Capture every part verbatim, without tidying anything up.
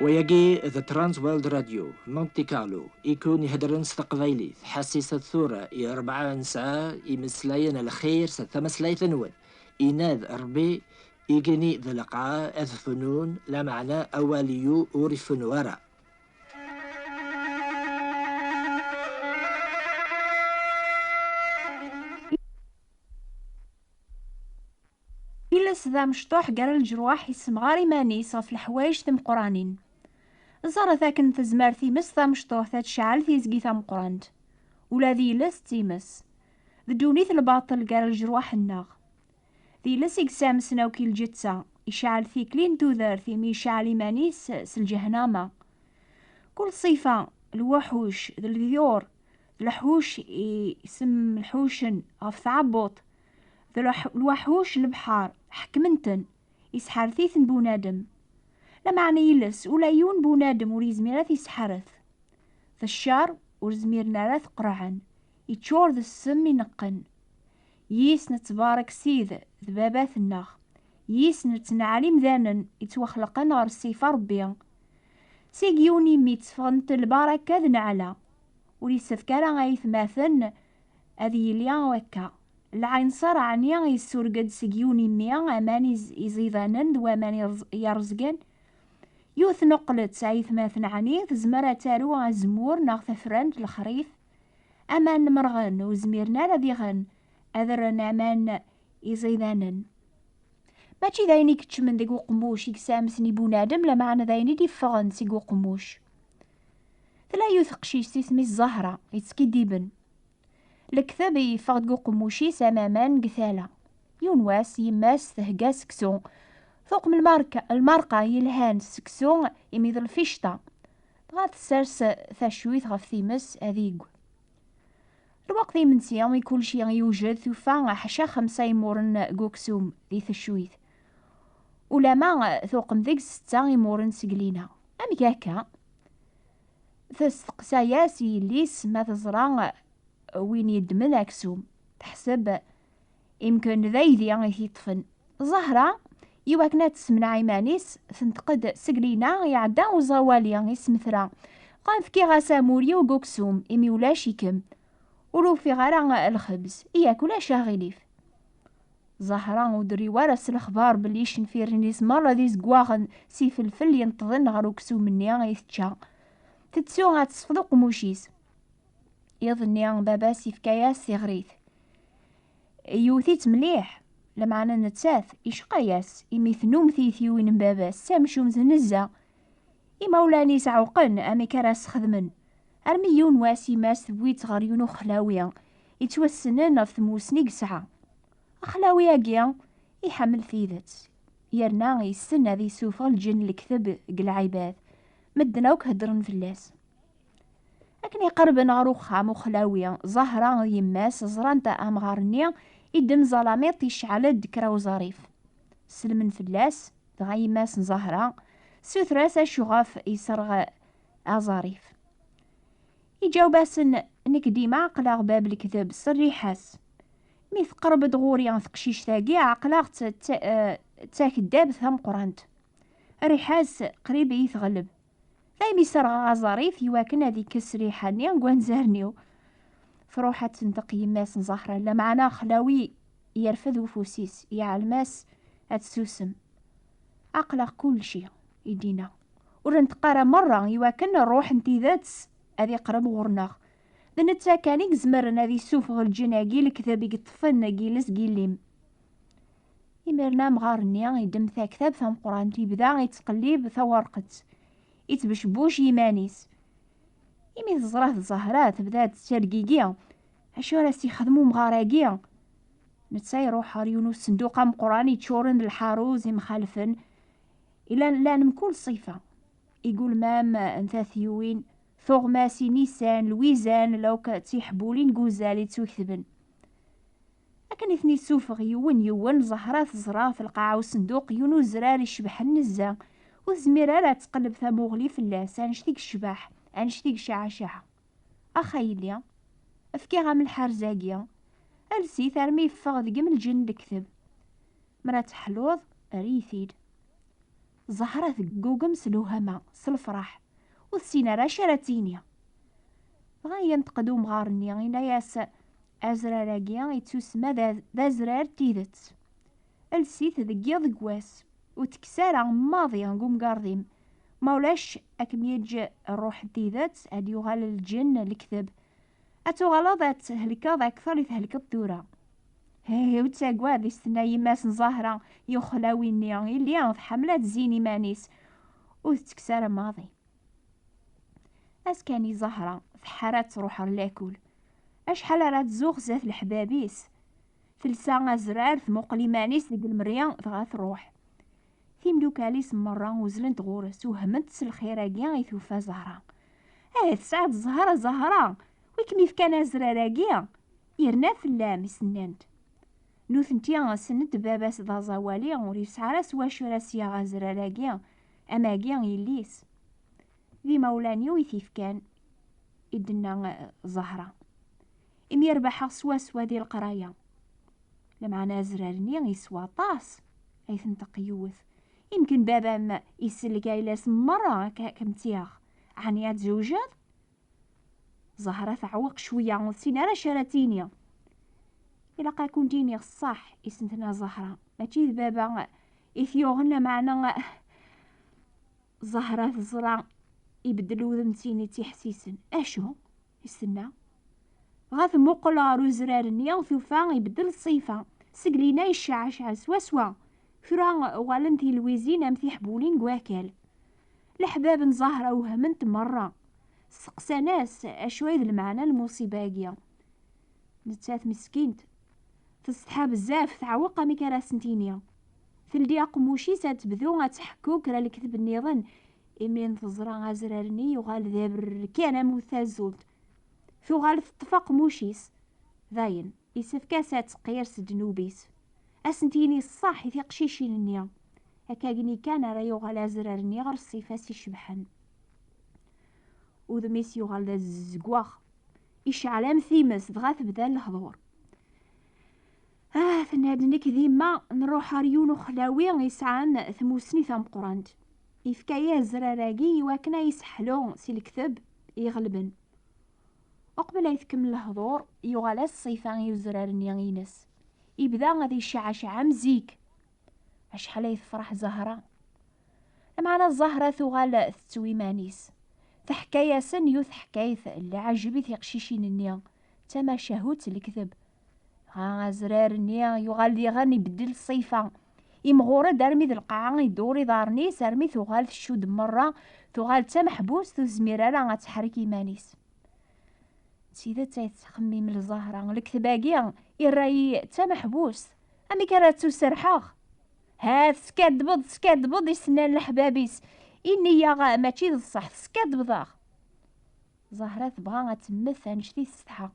Wayagi d Trans World Radio, Monte Carlo, i kun iheddren s teqbaylit, ḥassisat tura i rebɛa n sɛa imeslayen n lxir s tmeslayt-nwen. Inad Rebbi, igenni d lqaɛ ad fnun, lameɛna awal-iw ur ifennu ara. Iles d amecṭuḥ gar leǧruḥ, issemɣar iman-is ɣef leḥwayeǧ timeqqranin. Ẓret akken tezmer times tamecṭuḥt ad tecɛel tizgi tameqqrant. Ula d iles d times. D ddunit lbaṭel gar leǧruḥ-nneɣ. D iles i yessamsen akk i lǧetta, icɛel tikli n tudert imi icɛel iman-is s lǧehnama. Kul ṣṣifa, lwaḥuc, d leḍyur, d leḥḥuc i isem lḥucen ɣef tɛebbuḍt, d lwaḥ-, lwaḥuc n lebḥer, ḥekmen-ten, isḥerref-iten bunadem. Lameɛna iles, ula yiwen bunadem ur yezmir ad t-isḥerret. D ccer ur zmiren ara ad t-qerɛen, iččur d ssem ineqqen. Yis nettbarek Sid d baba-tneɣ, yis nettneɛɛel imdanen ittwaxelqen ɣer ṣṣifa Rebbi. Seg yiwen imi tteffɣent lbaraka d nneɛla, ur yessefk ara aytmaten ad yili wakka. Lɛinṣer ɛni yessureg-d seg yiwen imi aman iz-, iẓidanen d waman irẓ-, yerẓgen? Yiwet n uqlet aytmaten ɛni tezmer ad taru azemmur neɣ tafrant lexrif? Aman merɣen ur zmiren ara ad iɣen, ad rren aman iẓidanen. Mačči d ayen i ikeččmen deg uqemmuc i yessamsen i bunadem, lameɛna d ayen i d-iffɣen seg uqemmuc. Tella yiwet teqcict isem-is Zahra, yettskiddiben. Lekdeb yeffeɣ deg uqemmuc-is am aman deg tala. Yiwen wass, yemma-s thegga seksu. Tuqem lmarka-, lmarqa yelhan s seksu imi d lficṭa. Dɣa tessers tacuyt ɣef times ad igg. Lweqt imensi, mi kulci yewjed, tufa ḥaca xemsa imuren deg uksum di tecuyt. Ulama tuqem deg setta imuren seg lina. Amek akka? Testeqsa-yas yelli-s ma teẓra win yeddmen aksum. Teḥseb imken d aydi i t-yeṭṭfen. Zahra, iwakken ad tessemneɛ iman-is, tenṭeq-d seg lina iɛedda uẓawali ismettra. Qam fkiɣ-as amur-iw deg uksum, imi ulac-ikem. Ur ufiɣ ara lxebz, yak ulac aɣilif. Zahra ur d-rriw ara s lexbar belli icenfiren-is merra d izeggaɣen s ifelfel yenṭḍen ɣer uksum-nni i tečča. Tettu ad tesfeḍ uqemmuc-is. Iḍ-nni baba-s yefka-yas tiɣrit. Yewwet-itt mliḥ, lameɛna nettat icqa-yas, imi tennum tiytiwin n baba-s s amcum d nnezza. Imawlan-is ɛewqen amek ara s-xedmen, armi yiwen wass yemma-s tewwi-tt ɣer yiwen uxlawi yettwassnen ɣef tmusni i yesɛa. Axlawi-agi iḥemmel tidet, yerna yessen ad yessufeɣ lǧen n lekdeb deg lɛibad. Medden akk heddren fell-as. Akken iqerben ɣer uxxam uxlawi, Zahra d yemma-s ẓrant amɣar-nni iddem ẓalamiṭ icɛel-d kra uẓarif. Sellmen fell-as, dɣa yemma-s n Zahra tessuter-as acu ɣef yesserɣ aẓarif. Iǧaweb-asen: "Nekk dima aql-aɣ bab lekdeb s rriḥa-s. Mi teqreb-d ɣur-i teqcict-agi, ɛeqleɣ-tt d ta-, eh, d takeddabt tameqqrant. Rriḥa-s qrib i yi-tɣelleb. Daymi serɣeɣ aẓarif iwakken ad ikkes rriḥa-nni deg wanzaren-iw." Truḥ ad tenṭeq yemma-s n Zahra, lameɛna Xlawi yerfed ufus-is, yeɛlem-as ad tessusem. "Aql-aɣ kulci," i d-yenna. "Ur nenṭeq ara merra iwakken ṛṛuḥ n tidet ad iqreb ɣur-neɣ. D netta kan i izemren ad issufeɣ lǧen-agi lekdeb i yeṭṭfen deg yiles n yelli-m." Imiren amɣar-nni iddem taktabt tameqqrant, yebda yettqellib tawerqet, yettbecbuc yiman-is. Imi teẓra-t Zahra, tebda-d tettergigi. "Acu ara s-yexdem umɣar-agi?" Netta iruḥ ɣer yiwen usenduq ameqqran yeččuren d lḥaruz imxalfen, ilan, llan mkul ṣṣifa. Igulmam n tatyuwin, tuɣmas, inisan, lwizan, lawk d tiḥbulin n wuzzal yettwaketben. Akken i ten-issufeɣ yiwen yiwen, Zahra teẓra ɣef lqaɛa usenduq yiwen uzrar icebḥen nezzeh, ur tezmir ara ad tqelleb tamuɣli fell-as, annect i yecbeḥ, annect i yecɛaceɛ. "Ax a yelli, fkiɣ-am lḥerz-agi, els-it armi yeffeɣ deg-m lǧen n lekdeb. Mi ara teḥluḍ, err-iyi-t-id." Zahra teggugem s lewhama, s lefraḥ, ur tessin ara acu ara tini. Dɣa yenṭeq-d umɣar-nni, yenna-yas: "Azrar-agi yettusemma d a-, d azrar n tidet. Els-it deg yiḍ deg wass, ur tekkes ara maḍi deg umgarḍ-im, ma ulac ad kem-yeǧǧ rruḥ n tidet, ad yuɣal lǧenn n lekdeb, ad tuɣaleḍ ad thelkeḍ akteṛ i thelkeḍ tura." "Hey, ur ttagad," i s-tenna yemma-s n Zahra i uxlawi-nni, "yelli tḥemmel ad tzin iman-is, ur tettekkes ara maḍi." Ass kan i Zahra teḥḥer ad truḥ ɣer lakul. Acḥal ara tzuɣ zdat leḥbab-is. Telsa azrar, tmuqel iman-is deg lemri, dɣa truḥ. Timdukal-is merra uzzlent ɣur-s, wehment s lxir-agi i tufa Zahra. "Eh, tesɛiḍ zzher a Zahra! Wi kem-ifkan azrar-agi? Yerna fell-am," i s-nnant. Nutenti ssnent baba-s d aẓawali, ur yesɛi ara s wacu ara s-yaɣ azrar-agi, am agi yelli-s. "D imawlan-iw i t-ifkan," i d-tenna, eh, Zahra. "Imi rbaḥeɣ swaswa di leqraya." Lameɛna azrar-nni yeswa aṭas, ay tenṭeq yiwet. "Imken baba-m isellek ayla-s merra, ak-, ad kem-tt-yaɣ. Ɛni ad tzewǧeḍ?" Zahra teɛweq cwiya, ur tessin ara acu ara tini. "Ilaq ad kent-iniɣ ṣṣeḥ," i s-tenna Zahra. "Mačči d baba i t-yuɣen, lameɛna." Zahra teẓra ibeddel wudem d tin i tt-iḥessisen. "Acu?" i s-tenna. Dɣa temmuqel ɣer uzrar-nni, tufa ibeddel ṣṣifa. Seg lina yecceɛceɛ swaswa. Tura uɣalent tilwizin am tiḥbulin deg wakal. Leḥbab n Zahra wehment merra. Steqsan-as acu ay d lmeɛna n lmuṣiba-agi. Nettat meskint, tessetḥa bezzaf, teɛweq amek ara asen-tini. Teldi aqemmuc-is ad tebdu ad teḥku kra n lekdeb nniḍen, imi teẓra azrar-nni yuɣal d aberkan am tazult. Tuɣal teṭṭef aqemmuc-is. Dayen, yessefk-as ad teqqir s ddnub-is. Ad asen-tini ṣṣeḥ i tiqcicin-nni. Akkagni kan ara yuɣal azrar-nni ɣer ṣṣifa-s icebḥen. Udem-is yuɣal d azeggaɣ. Icɛel am times, dɣa tebda lehdur. "Ah," tenna-d, "nekk d yemma nruḥ ɣer yiwen uxlawi yesɛan tmussni tameqqrant. Yefka-yi azrar-agi iwakken ad yi-seḥlu si lekdeb iɣelben." Uqbel ay tkemmel lehdur, yuɣal-as ṣṣifa i uzrar-nni ines. Yebda ad yecceɛceɛ am zik. Acḥal ay tefreḥ Zahra! Lameɛna Zahra tuɣal tettw iman-is. Teḥka-yasen yiwet teḥkayt n leɛǧeb i tiqcicin-nni, d tamacahut n lekdeb. Dɣa azrar-nni yuɣal diɣen ibeddel ṣṣifa. Imɣur-d armi d lqaɛa, idur iḍarren-is armi tuɣal tcudd merra, tuɣal d tameḥbust, ur tezmir ara ad teḥrek iman-is. D tidet ay tettxemmim Zahra, lekdeb-agi irra-yi d tameḥbust. Amek ara ttuserḥeɣ? "Ha, teskaddbeḍ, teskaddbeḍ," i s-nnan leḥbab-is. "Ini-yaɣ mačči d ṣṣeḥ, teskaddbeḍ-aɣ." Zahra tebɣa ad temmet annect i tessetḥa.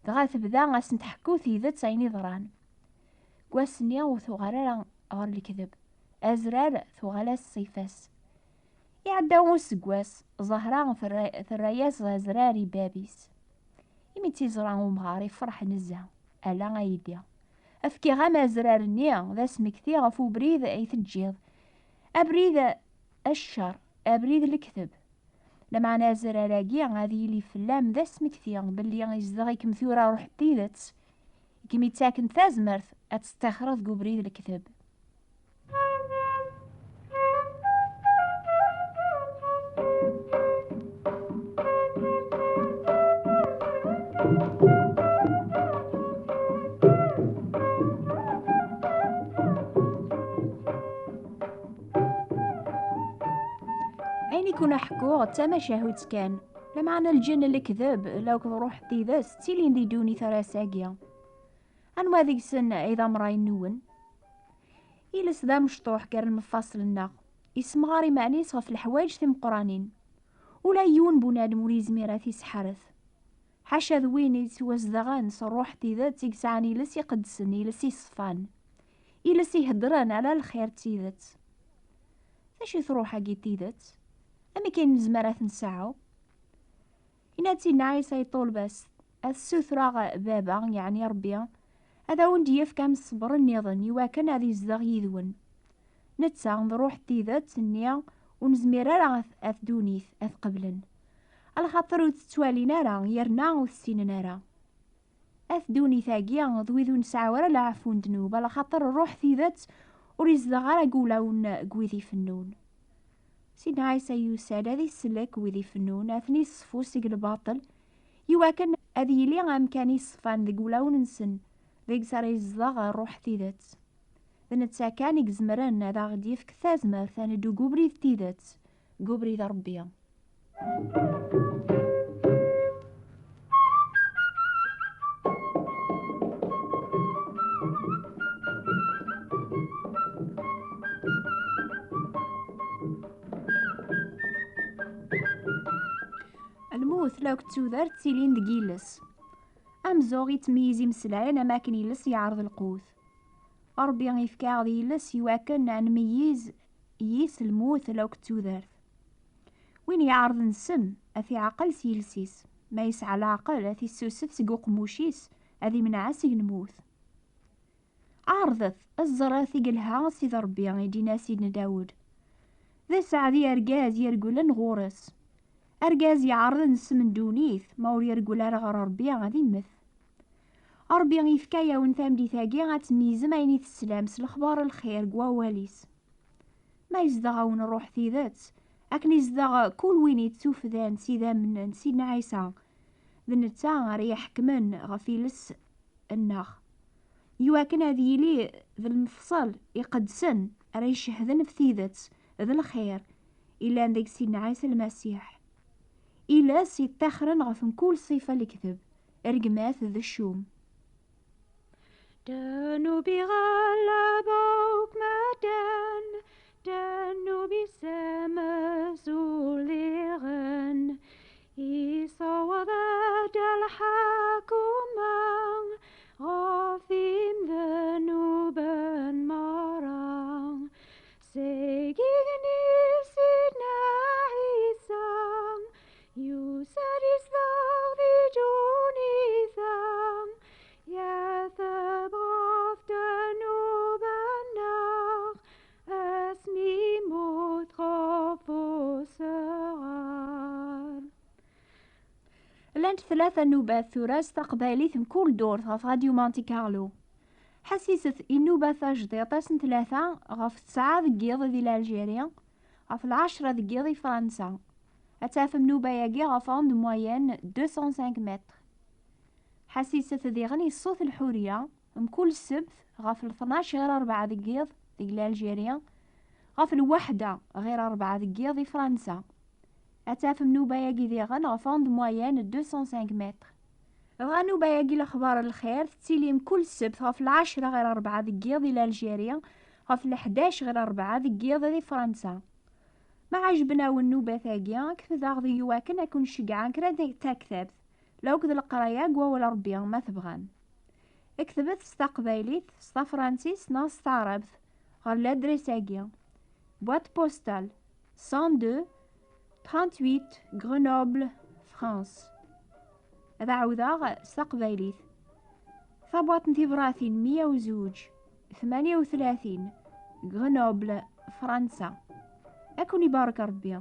Dɣa tebda ad sen-teḥku tidet ayen iḍran. Deg wass-nni ur tuɣal ara ɣer lekdeb. Azrar tuɣal-as ṣṣifa-s. Iɛedda useggas, Zahra terra-, terra-yas azrar i bab-is. Imi tt-iẓra umɣar, ifreḥ nezzeh. "Ala a yelli, fkiɣ-am azrar-nni d asmekti ɣef ubrid ay teǧǧiḍ. Abrid a ccer, abrid n lekdeb. Lameɛna azrar-agi ad yili fell-am d asmekti belli izdeɣ-ikem tura ruḥ n tidet, i kem-ittaken tazmert ad teṭṭixreḍ deg ubrid n lekdeb." Ayen i kun-aḥkuɣ d tamacahut kan, lameɛna lǧenn n lekdeb akked ṛṛuḥ n tidet ttilin di ddunit ar ass-agi. Anwa deg-sen ay d amray-nwen? Iles d amecṭuḥ gar lmefaṣel-nneɣ. Issemɣar iman-is ɣef leḥwayeǧ timeqqranin. Ula yiwen bunadem ur yezmir ad t-isḥerret. Ḥaca d win yettwazedɣen s ṛṛuḥ n tidet i yesɛan iles iqedsen, iles iṣeffan, iles iheddren ala lxir d tidet. D acu-t ṛṛuḥ-agi n tidet? Amek ay nezmer ad t-nesɛu? Yenna-tt-id Ɛisa i ṭṭulba-s: "Ad ssutreɣ Baba, yeɛni Ṛebbi, ad awen-d-yefk am ṣṣber nniḍen, iwakken ad izdeɣ yid-wen." Netta d ṛṛuḥ n tidet-nni ur nezmir ara ad, ad ddunit ad qeblen, alaxaṭer ur t-ttwalin ara yerna ur t-ssinen ara. At ddunit-agi d wid ur nesɛi ara leɛfu n ddnub, alaxaṭer ṛṛuḥ n tidet ur izdeɣ ara deg wulawen n wid ifennun. Sidna Ɛisa yusa-d ad isellek wid ifennun, ad ten-issefu seg lbaṭel, iwakken ad yili amkan iṣfan deg wulawen-nsen, deg-s ara yezdeɣ ṛṛuḥ n tidet. D netta kan i izemren ad aɣ-d-yefk tazmert ad neddu deg ubrid n tidet, deg ubrid n Ṛebbi. Lmut la akked tudert ttilin deg yiles. Amzuɣ yettmeyyiz imeslayen am akken yiles yeɛreḍ lqut. Ṛebbi yefka-aɣ-d yiles iwakken ad nmeyyiz yis lmut la akked tudert. Win yeɛreḍen ssem, ad t-iɛqel s yiles-is. Ma yesɛa leɛqel, ad t-issusef seg uqemmuc-is, ad imneɛ seg lmut. Ɛerḍet, ẓret i yelha Sidi Ṛebbi, i d-yenna Sidna Dawed. D aseɛdi argaz yergulen ɣur-s. Argaz yeɛreḍen ssem n ddunit, ma ur yergul ara ɣer Ṛebbi, ad immet. Ṛebbi yefka-yawen tameddit-agi ad tmeyyzem ayen i teslam s lexbar n lxir deg wawal-is. Ma yezdeɣ-awen ṛṛuḥ tidet, akken izdeɣ kul win yettufdan s idammen n Sidna Ɛisa, d netta ara iḥekmen ɣef iles-nneɣ, iwakken ad yili d lmefṣel iqedsen ara icehden ɣef tidet d lxir illan deg Sidna Ɛisa Lmasiḥ. Iles yeṭṭixren ɣef mkul ṣṣifa n lekdeb, rregmat d ccum. Ddnub iɣelleḍ akk medden, ddnub isemmes ul diɣen, yessaweḍ-d lḥakuma ɣef imednuben merra. Seg igenni Sidna Ɛisa, yusa-d izdeɣ di ddunit-a, yeɛteb ɣef ddnub-nneɣ, asmi yemmut ɣef usɣar. Llant tlata nnubat tura s taqbaylit mkul ddurt ɣef Radio Monte Carlo. Ḥassiset i nnuba tajdiṭ ass n tlata ɣef tesɛa deg yiḍ di Lalgérie, ɣef lɛecra deg yiḍ i Fransa. Ad tafem nnuba-agi ɣef onde moyenne deux cent cinq mètres. Ḥassiset diɣen i Ṣṣut Lḥurya, mkul ssebt ɣef tnac ɣir rebɛa deg yiḍ deg Lalgérie, ɣef lwaḥda ɣir rebɛa deg yiḍ i Fransa. Ad tafem nnuba-agi diɣen ɣef onde moyenne deux cent cinq mètres. Dɣa nnuba-agi Lexbar n Lxir tettili mkul ssebt ɣef lɛecra ɣir rebɛa deg yiḍ i Lalgérie, ɣef leḥdac ɣir rebɛa deg yiḍ di Fransa. Ma ɛejben-awen nnubat-agi, ktbet-aɣ-d iwakken ad ken-ceggɛen kra n taktabt, la akked leqraya deg wawal Ṛebbi, ma tebɣam. Ktbet s taqbaylit, s tafransist neɣ s taɛrabt ɣer ladres-agi: boîte postale cent deux, trente-huit, Grenoble, France. Ad ɛawdeɣ s taqbaylit: tabwaṭ n tibratin meyya u zuǧ, tmanya u tlatin, Grenoble, Fransa. Ad ken-ibarek Ṛebbi.